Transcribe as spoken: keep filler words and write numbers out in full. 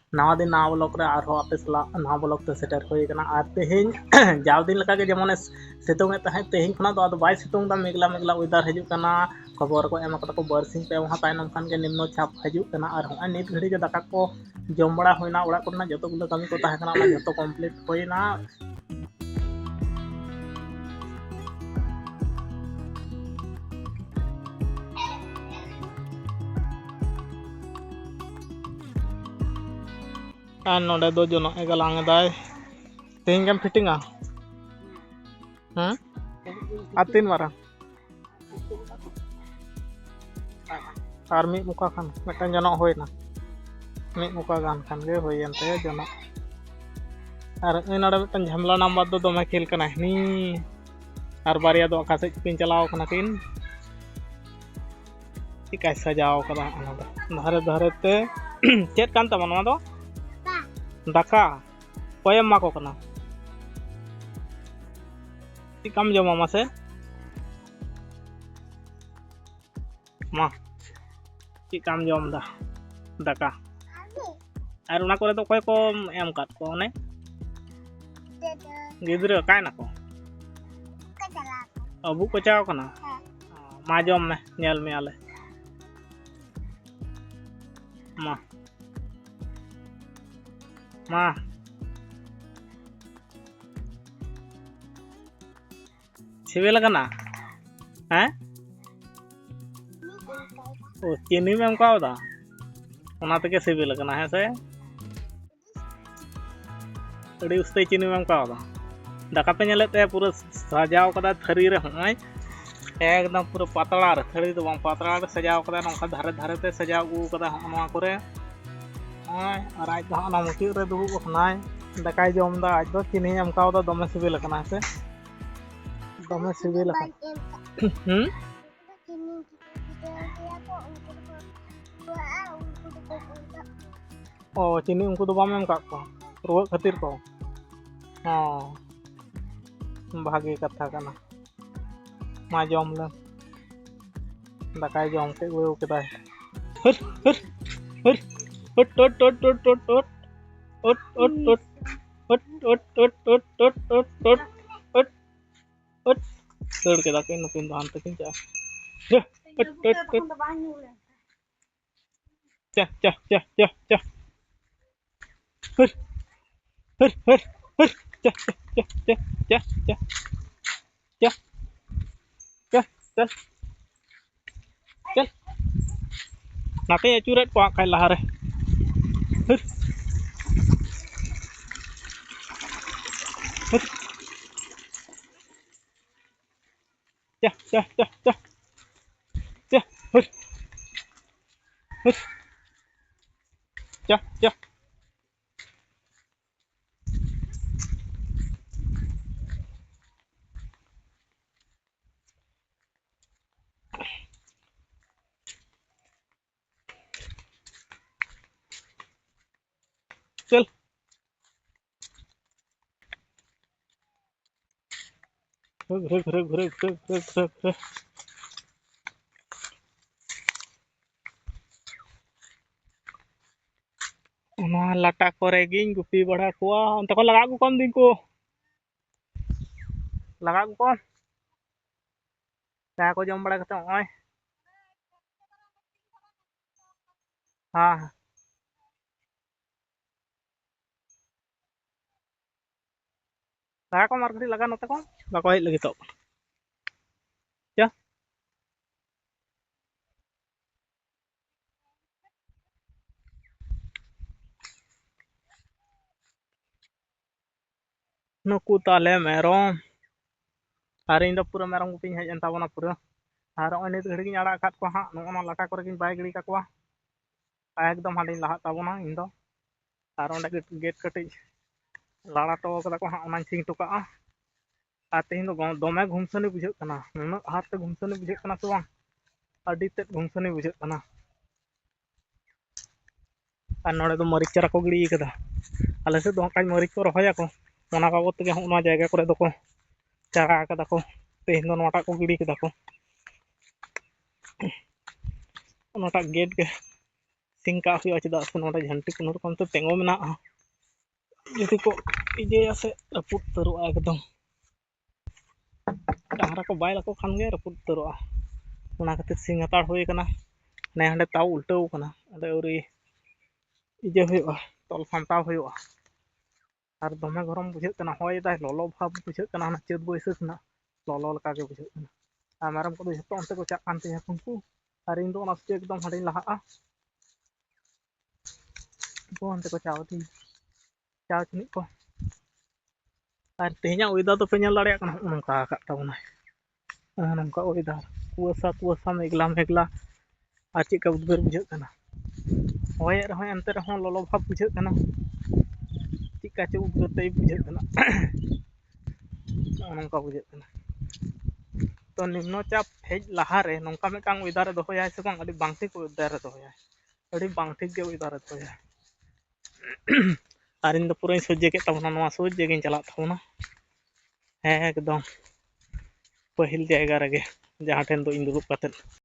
ᱱᱟᱣᱟ ᱫᱤᱱ ᱱᱟᱣᱟ ᱵᱞᱚᱜ ᱨᱮ ᱟᱨᱦᱚᱸ ᱟᱯᱮ ᱥᱟᱞᱟᱜ ᱱᱟᱣᱟ ᱵᱞᱚᱜ ᱛᱮ ᱥᱮᱴᱮᱨ ᱦᱩᱭ ᱟᱠᱟᱱᱟ᱾ ᱟᱨ ᱛᱮᱦᱮᱧ ᱡᱟᱣ ᱫᱤᱱ ᱞᱮᱠᱟᱜᱮ ᱡᱮᱢᱚᱱᱮ ᱥᱤᱛᱩᱝ ᱮᱫ ᱛᱟᱦᱮᱸᱫ, ᱛᱮᱦᱮᱧ ᱠᱷᱚᱱᱟᱜ ᱫᱚ ᱟᱫᱚ ᱵᱟᱭ ᱥᱤᱛᱩᱝ ᱮᱫᱟ, ᱢᱮᱜᱽᱞᱟ ᱢᱮᱜᱽᱞᱟ ᱚᱭᱮᱫᱟᱨ ᱦᱤᱡᱩᱜ ᱠᱟᱱᱟ᱾ ᱠᱷᱚᱵᱚᱨ ᱠᱚ ᱮᱢ ᱟᱠᱟᱫᱟ ᱠᱚ ᱵᱟᱨᱥᱤᱧ ᱯᱮ ᱢᱟᱦᱟ ᱛᱟᱭᱱᱚᱢ ᱠᱷᱟᱱ ᱜᱮ ᱱᱤᱢᱱᱚ ᱪᱟᱯ ᱦᱤᱡᱩᱜ ᱠᱟᱱᱟ᱾ ᱟᱨ ᱦᱚᱸᱜᱼᱚᱭ ᱱᱤᱛ ᱜᱷᱟᱹᱲᱤᱡ ᱜᱮ ᱫᱟᱠᱟ ᱠᱚ ᱡᱚᱢ ᱵᱟᱲᱟ ᱦᱩᱭᱱᱟ, ᱚᱲᱟᱜ ᱠᱚᱨᱮᱱᱟᱜ ᱡᱚᱛᱚ ᱜᱩᱞᱟᱹ ᱠᱟᱹᱢᱤ ᱠᱚ ᱛᱟᱦᱮᱸ ᱠᱟᱱᱟ, ᱚᱱᱟ ᱡᱚᱛᱚ ᱠᱚᱢᱯᱞᱤᱴ ᱦᱩᱭᱱᱟ᱾ ᱟᱨ ᱱᱚᱰᱮ ᱫᱚ ᱡᱚᱱᱚᱜ ᱮ ᱜᱟᱞᱟᱝ ᱮᱫᱟᱭ᱾ ᱛᱮᱦᱮᱧ ᱜᱮᱢ ᱯᱷᱤᱴᱤᱝᱟ? ᱦᱮᱸ? ᱟᱨ ᱛᱤᱱ ᱢᱟᱨᱟᱝ? ᱟᱨ ᱢᱤᱫ ᱢᱚᱠᱟ ᱠᱷᱟᱱ ᱢᱤᱫᱴᱟᱝ ᱡᱚᱱᱚᱜ ᱦᱩᱭᱱᱟ᱾ ᱢᱤᱫ ᱢᱚᱠᱟ ᱜᱟᱱ ᱠᱷᱟᱱ ᱜᱮ ᱦᱩᱭᱮᱱ ᱛᱟᱭᱟ ᱡᱚᱱᱚᱜ᱾ ᱟᱨ ᱩᱱᱤ ᱱᱚᱰᱮ ᱢᱤᱫᱴᱟᱝ ᱡᱷᱟᱢᱞᱟ ᱱᱟᱢᱵᱟᱨ ᱫᱚ ᱫᱚᱢᱮ ᱠᱷᱮᱞ ᱠᱟᱱᱟᱭ᱾ ᱦᱟᱹᱱᱤ ᱟᱨ ᱵᱟᱨᱭᱟ ᱫᱚ ᱚᱠᱟ ᱥᱮᱫ ᱪᱚᱠᱤᱱ ᱪᱟᱞᱟᱣ ᱠᱟᱱᱟ ᱠᱤᱱ᱾ ᱪᱮᱫᱠᱟᱭ ᱥᱟᱡᱟᱣ ᱠᱟᱫᱟ ᱚᱱᱟ ᱫᱚ᱾ ᱫᱷᱟᱨᱮ ᱫᱷᱟᱨᱮ ᱛᱮ ᱪᱮᱫ ᱠᱟᱱ ᱛᱟᱢᱟ ᱱᱚᱣᱟ ᱫᱚ? ᱫᱟᱠᱟ᱾ ᱚᱠᱚᱭᱮᱢ ᱮᱢᱟ ᱠᱚ ᱠᱟᱱᱟ? ᱪᱮᱫ ᱠᱟᱢ ᱡᱚᱢᱟ ᱢᱟᱥᱮ? ᱢᱟ, ᱪᱮᱫ ᱠᱟᱢ ᱡᱚᱢ ᱫᱟ? ᱫᱟᱠᱟ᱾ ᱟᱨ ᱚᱱᱟ ᱠᱚᱨᱮ ᱫᱚ ᱚᱠᱚᱭ ᱠᱚ ᱮᱢ ᱠᱟᱫ ᱠᱚᱣᱟ? ᱚᱱᱮ ᱜᱤᱫᱽᱨᱟᱹ ᱚᱠᱟᱭ ᱱᱟᱠᱚ? ᱟᱹᱵᱩᱜ ᱠᱚ ᱪᱟᱣ ᱠᱟᱱᱟ? ᱢᱟ ᱡᱚᱢ ᱢᱮ, ᱧᱮᱞ ᱢᱮᱭᱟᱞᱮ᱾ ᱢᱟ, ᱢᱟ᱾ ᱥᱤᱵᱤᱞ ᱠᱟᱱᱟ? ᱦᱮᱸ? ᱚ, ᱪᱤᱱᱤᱢ ᱮᱢ ᱠᱟᱣᱫᱟ, ᱚᱱᱟ ᱛᱮᱜᱮ ᱥᱤᱵᱤᱞ ᱠᱟᱱᱟ, ᱦᱮᱸ ᱥᱮ? ᱟᱹᱰᱤ ᱩᱥᱛᱟᱹᱭ ᱪᱤᱱᱤᱢ ᱮᱢ ᱠᱟᱣᱫᱟ᱾ ᱫᱟᱠᱟ ᱯᱮ ᱧᱮᱞᱮᱫ ᱛᱟᱭᱟ, ᱯᱩᱨᱟᱹ ᱥᱟᱡᱟᱣ ᱠᱟᱫᱟᱭ ᱛᱷᱟᱹᱨᱤ ᱨᱮ᱾ ᱦᱚᱸᱜᱼᱚᱭ ᱮᱠᱫᱚᱢ ᱯᱩᱨᱟᱹ ᱯᱟᱛᱲᱟ ᱨᱮ, ᱛᱷᱟᱹᱨᱤ ᱫᱚ ᱵᱟᱝ, ᱯᱟᱛᱲᱟ ᱨᱮ ᱥᱟᱡᱟᱣ ᱠᱟᱫᱟᱭ, ᱱᱚᱝᱠᱟ ᱫᱷᱟᱨᱮ ᱫᱷᱟᱨᱮ ᱛᱮ ᱥᱟᱡᱟᱣ ᱟᱹᱜᱩ ᱠᱟᱫᱟ᱾ ᱦᱚᱸᱜᱼᱚ ᱱᱚᱣᱟ ᱠᱚᱨᱮ ᱱᱚᱜᱼᱚᱭ, ᱟᱨ ᱟᱡ ᱫᱚ ᱦᱟᱸᱜ ᱚᱱᱟ ᱢᱩᱪᱟᱹᱫ ᱨᱮ ᱫᱩᱲᱩᱵ ᱟᱠᱟᱱᱟᱭ, ᱫᱟᱠᱟᱭ ᱡᱚᱢ ᱮᱫᱟ᱾ ᱟᱡ ᱫᱚ ᱪᱤᱱᱤᱭ ᱮᱢ ᱠᱟᱣᱫᱟ, ᱫᱚᱢᱮ ᱥᱤᱵᱤᱞ ᱟᱠᱟᱱᱟ, ᱦᱮᱸ ᱥᱮ? ᱫᱚᱢᱮ ᱥᱤᱵᱤᱞ ᱟᱠᱟᱱᱟ᱾ ᱦᱩᱸ? ᱚ, ᱪᱤᱱᱤ ᱩᱱᱠᱩ ᱫᱚ ᱵᱟᱢ ᱮᱢ ᱠᱟᱜ ᱠᱚᱣᱟ ᱨᱩᱣᱟᱹᱜ ᱠᱷᱟᱹᱛᱤᱨ ᱠᱚ? ᱦᱚᱸ, ᱵᱷᱟᱜᱮ ᱠᱟᱛᱷᱟ ᱠᱟᱱᱟ᱾ ᱢᱟ ᱡᱚᱢ ᱞᱮᱢ᱾ ᱫᱟᱠᱟᱭ ᱡᱚᱢ ᱠᱮᱫ, ᱜᱚᱭᱚ ᱠᱮᱫᱟᱭ᱾ ᱦᱟᱹᱨ, ᱦᱟᱹᱨ, ᱦᱟᱹᱨ᱾ ᱦᱩᱴ, ᱦᱩᱴ, ᱦᱩᱴ, ᱦᱩᱴ, ᱦᱩᱴ, ᱦᱩᱴ᱾ ᱦᱩᱴ, ᱦᱩᱴ, ᱦᱩᱴ, ᱦᱩᱴ᱾ ᱦᱩᱴ, ᱦᱩᱴ, ᱦᱩᱴ, ᱦᱩᱴ, ᱦᱩᱴ, ᱦᱩᱴ, ᱦᱩᱴ᱾ ᱦᱩᱴ᱾ ᱫᱟᱹᱲ ᱠᱮᱫᱟ ᱠᱤᱱ, ᱱᱩᱠᱤᱱ ᱫᱚ ᱦᱟᱱᱛᱮ ᱠᱤᱱ ᱪᱟᱜᱼᱟ᱾ ᱦᱩᱴ, ᱦᱩᱴ, ᱦᱩᱴ, ᱦᱩᱴ᱾ ᱪᱟ, ᱪᱟ, ᱪᱟ, ᱪᱟ, ᱪᱟ᱾ ᱦᱟᱹᱨ, ᱦᱟᱹᱨ, ᱦᱟᱹᱨ, ᱦᱟᱹᱨ᱾ ᱪᱟ, ᱪᱟ, ᱪᱟ, ᱪᱟ, ᱪᱟ᱾ ᱪᱟ, ᱪᱟ, ᱪᱟ, ᱪᱟ᱾ ᱪᱟ᱾ ᱱᱟᱛᱮᱧ ᱟᱹᱪᱩᱨᱮᱫ ᱠᱚᱣᱟ ᱦᱟᱸᱜ ᱠᱷᱟᱡ ᱞᱟᱦᱟᱨᱮ᱾ ᱦᱟᱹᱨ᱾ ᱦᱟᱹᱨ᱾ ᱪᱟ, ᱪᱟ, ᱪᱟ, ᱪᱟ᱾ ᱪᱟ, ᱦᱟᱹᱨ᱾ ᱦᱟᱹᱨ᱾ ᱪᱟ, ᱪᱟ᱾ ᱪᱚᱞ᱾ ᱦᱩᱜ, ᱦᱩᱜ, ᱦᱩᱜ᱾ ᱱᱚᱣᱟ ᱞᱟᱴᱟ ᱠᱚᱨᱮ ᱜᱤᱧ ᱜᱩᱯᱤ ᱵᱟᱲᱟ ᱠᱚᱣᱟ᱾ ᱚᱱᱛᱮ ᱠᱷᱚᱱ ᱞᱟᱜᱟ ᱟᱹᱜᱩ ᱠᱚᱢ ᱫᱤᱱ ᱠᱚ᱾ ᱞᱟᱜᱟ ᱟᱹᱜᱩ ᱠᱚᱢ᱾ ᱫᱟᱠᱟ ᱠᱚ ᱡᱚᱢ ᱵᱟᱲᱟ ᱠᱟᱛᱮ ᱱᱚᱜᱼᱚᱭ᱾ ᱦᱮᱸ, ᱦᱮᱸ᱾ ᱫᱟᱠᱟ ᱠᱚᱢ ᱟᱨ ᱠᱟᱹᱴᱤᱡ ᱞᱟᱜᱟ ᱱᱚᱛᱮ ᱠᱚᱢ᱾ ᱵᱟᱠᱚ ᱦᱮᱡ ᱞᱟᱹᱜᱤᱫᱚᱜ ᱠᱟᱱᱟ᱾ ᱪᱚ᱾ ᱱᱩᱠᱩ ᱛᱟᱞᱮ ᱢᱮᱨᱚᱢ᱾ ᱟᱨ ᱤᱧ ᱫᱚ ᱯᱩᱨᱟᱹ ᱢᱮᱨᱚᱢ ᱜᱩᱯᱤᱧ ᱦᱮᱡ ᱮᱱ ᱛᱟᱵᱚᱱᱟ ᱯᱩᱨᱟᱹ᱾ ᱟᱨ ᱱᱚᱜᱼᱚᱭ ᱱᱤᱛ ᱜᱷᱟᱹᱲᱤᱡ ᱜᱤᱧ ᱟᱲᱟᱜ ᱟᱠᱟᱫ ᱠᱚᱣᱟ ᱦᱟᱸᱜ, ᱱᱚᱜᱼᱚ ᱱᱚᱣᱟ ᱞᱟᱴᱟ ᱠᱚᱨᱮ ᱜᱤᱧ ᱵᱟᱭ ᱜᱤᱲᱤ ᱠᱟᱠᱚᱣᱟ᱾ ᱮᱠᱫᱚᱢ ᱦᱟᱸᱰᱮᱧ ᱞᱟᱦᱟᱜ ᱛᱟᱵᱚᱱᱟ ᱤᱧ ᱫᱚ᱾ ᱟᱨ ᱚᱸᱰᱮ ᱜᱮ ᱜᱮᱴ ᱠᱟᱹᱴᱤᱡ ᱞᱟᱲᱟ ᱦᱚᱴᱚ ᱠᱟᱫᱟ ᱠᱚ ᱦᱟᱸᱜ, ᱚᱱᱟᱧ ᱥᱤᱧ ᱦᱚᱴᱚ ᱠᱟᱜᱼᱟ᱾ ᱟᱨ ᱛᱮᱦᱮᱧ ᱫᱚ ᱜᱚ-, ᱫᱚᱢᱮ ᱜᱷᱩᱢᱥᱟᱹᱱᱤ ᱵᱩᱡᱷᱟᱹᱜ ᱠᱟᱱᱟ, ᱱᱩᱱᱟᱹᱜ ᱦᱟᱨ ᱛᱮ ᱜᱷᱩᱢᱥᱟᱹᱱᱤ ᱵᱩᱡᱷᱟᱹᱜ ᱠᱟᱱᱟ ᱥᱮ ᱵᱟᱝ? ᱟᱹᱰᱤ ᱛᱮᱫ ᱜᱷᱩᱢᱥᱟᱹᱱᱤ ᱵᱩᱡᱷᱟᱹᱜ ᱠᱟᱱᱟ᱾ ᱟᱨ ᱱᱚᱰᱮ ᱫᱚ ᱢᱟᱹᱨᱤᱪ ᱪᱟᱨᱟ ᱠᱚ ᱜᱤᱰᱤ ᱠᱟᱫᱟ᱾ ᱟᱞᱮ ᱥᱮᱫ ᱫᱚ ᱦᱟᱸᱜ ᱠᱷᱟᱡ ᱢᱟᱹᱨᱤᱪ ᱠᱚ ᱨᱚᱦᱚᱭᱟᱠᱚ, ᱚᱱᱟ ᱵᱟᱵᱚᱫ ᱛᱮᱜᱮ ᱦᱚᱸᱜᱼᱚ ᱱᱚᱣᱟ ᱡᱟᱭᱜᱟ ᱠᱚᱨᱮ ᱫᱚᱠᱚ ᱪᱟᱨᱟ ᱠᱟᱫᱟ ᱠᱚ᱾ ᱛᱮᱦᱮᱧ ᱫᱚ ᱱᱚᱣᱟᱴᱟᱜ ᱠᱚ ᱜᱤᱰᱤ ᱠᱟᱫᱟ ᱠᱚ, ᱚᱱᱟᱴᱟᱜ ᱜᱮᱴ ᱜᱮ᱾ ᱥᱤᱝ ᱠᱟᱜ ᱦᱩᱭᱩᱜᱼᱟ, ᱪᱮᱫᱟᱜ ᱥᱮ ᱱᱚᱰᱮ ᱡᱷᱟᱹᱱᱴᱤ ᱠᱳᱱᱳ ᱨᱚᱠᱚᱢ ᱛᱮ ᱛᱮᱸᱜᱚ ᱢᱮᱱᱟᱜᱼᱟ᱾ ᱡᱩᱫᱤ ᱠᱚ ᱤᱭᱟᱹᱭᱟ ᱥᱮ ᱨᱟᱹᱯᱩᱫ ᱩᱛᱟᱹᱨᱚᱜᱼᱟ ᱮᱠᱫᱚᱢ᱾ ᱰᱟᱝᱨᱟ ᱠᱚ ᱵᱟᱭ ᱞᱟᱠᱚ ᱠᱷᱟᱱ ᱜᱮ ᱨᱟᱹᱯᱩᱫ ᱩᱛᱟᱹᱨᱚᱜᱼᱟ᱾ ᱚᱱᱟ ᱠᱷᱟᱹᱛᱤᱨ ᱥᱤᱝ ᱦᱟᱛᱟᱲ ᱦᱩᱭ ᱠᱟᱱᱟ᱾ ᱦᱟᱱᱮ ᱦᱟᱸᱰᱮ ᱛᱟᱣ ᱩᱞᱴᱟᱹᱣ ᱠᱟᱱᱟ, ᱚᱸᱰᱮ ᱟᱹᱣᱨᱤ ᱤᱭᱟᱹ ᱦᱩᱭᱩᱜᱼᱟ, ᱛᱚᱞ ᱥᱟᱢᱴᱟᱣ ᱦᱩᱭᱩᱜᱼᱟ᱾ ᱟᱨ ᱫᱚᱢᱮ ᱜᱚᱨᱚᱢ ᱵᱩᱡᱷᱟᱹᱜ ᱠᱟᱱᱟ, ᱦᱚᱭ ᱫᱟᱭ, ᱞᱚᱞᱚ ᱵᱷᱟᱵᱽ ᱵᱩᱡᱷᱟᱹᱜ ᱠᱟᱱᱟ, ᱦᱟᱱᱟ ᱪᱟᱹᱛ ᱵᱟᱹᱭᱥᱟᱹᱠᱷ ᱨᱮᱱᱟᱜ ᱞᱚᱞᱚ ᱞᱮᱠᱟ ᱜᱮ ᱵᱩᱡᱷᱟᱹᱜ ᱠᱟᱱᱟ᱾ ᱟᱨ ᱢᱮᱨᱚᱢ ᱠᱚᱫᱚ ᱡᱷᱚᱛᱚ ᱚᱱᱛᱮ ᱠᱚ ᱪᱟᱜ ᱠᱟᱱ ᱛᱤᱧᱟᱹ ᱩᱱᱠᱩ, ᱟᱨ ᱤᱧ ᱫᱚ ᱚᱱᱟ ᱥᱚᱡᱷᱮ ᱮᱠᱫᱚᱢ ᱦᱟᱸᱰᱮᱧ ᱞᱟᱦᱟᱜᱼᱟ᱾ ᱩᱱᱠᱩ ᱚᱱᱛᱮ ᱠᱚ ᱪᱟᱣ ᱛᱤᱧ, ᱪᱟᱣ ᱪᱩᱱᱤᱡ ᱠᱚ᱾ ᱟᱨ ᱛᱮᱦᱮᱧᱟᱜ weather ᱫᱚᱯᱮ ᱧᱮᱞ ᱫᱟᱲᱮᱭᱟᱜ ᱠᱟᱱᱟ, ᱱᱚᱜᱼᱚ ᱱᱚᱝᱠᱟ ᱟᱠᱟᱫ ᱛᱟᱵᱚᱱᱟᱭ, ᱱᱚᱜᱼᱚ ᱱᱚᱝᱠᱟ weather, ᱠᱩᱣᱟᱹᱥᱟ ᱠᱩᱣᱟᱹᱥᱟ, ᱢᱮᱜᱷᱞᱟ ᱢᱮᱜᱷᱞᱟ, ᱟᱨ ᱪᱮᱫᱠᱟ ᱩᱫᱽᱜᱟᱹᱨ ᱵᱩᱡᱷᱟᱹᱜ ᱠᱟᱱᱟ᱾ ᱦᱚᱭᱮᱫ ᱨᱮᱦᱚᱸ ᱮᱱᱛᱮ ᱨᱮᱦᱚᱸ ᱞᱚᱞᱚ ᱵᱷᱟᱵᱽ ᱵᱩᱡᱷᱟᱹᱜ ᱠᱟᱱᱟ, ᱪᱮᱫᱠᱟ ᱪᱚ ᱩᱫᱽᱜᱟᱹᱨ type ᱵᱩᱡᱷᱟᱹᱜ ᱠᱟᱱᱟ᱾ ᱱᱚᱜᱼᱚ ᱱᱚᱝᱠᱟ ᱵᱩᱡᱷᱟᱹᱜ ᱠᱟᱱᱟ᱾ ᱛᱚ ᱱᱤᱢᱱᱚ ᱪᱟᱯ ᱦᱮᱡ ᱞᱟᱦᱟᱨᱮ ᱱᱚᱝᱠᱟ ᱢᱤᱫᱴᱟᱝ weather ᱮ ᱫᱚᱦᱚᱭᱟᱭ ᱥᱮ ᱵᱟᱝ, ᱟᱹᱰᱤ ᱵᱟᱝ ᱴᱷᱤᱠ weather ᱮ ᱫᱚᱦᱚᱭᱟᱭ, ᱟᱹᱰᱤ ᱵᱟᱝ ᱴᱷᱤᱠ ᱜᱮ weather ᱮ ᱫᱚᱦᱚᱭᱟᱭ᱾ ᱟᱨ ᱤᱧ ᱫᱚ ᱯᱩᱨᱟᱹᱧ ᱥᱚᱡᱷᱮ ᱠᱮᱫ ᱛᱟᱵᱚᱱᱟ, ᱱᱚᱣᱟ ᱥᱚᱡᱷᱮ ᱜᱤᱧ ᱪᱟᱞᱟᱜ ᱛᱟᱵᱚᱱᱟ᱾ ᱦᱮᱸ, ᱮᱠᱫᱚᱢ ᱯᱟᱹᱦᱤᱞ ᱡᱟᱭᱜᱟ ᱨᱮᱜᱮ, ᱡᱟᱦᱟᱸ ᱴᱷᱮᱱ ᱫᱚ ᱤᱧ ᱫᱩᱲᱩᱵ ᱠᱟᱛᱮᱫ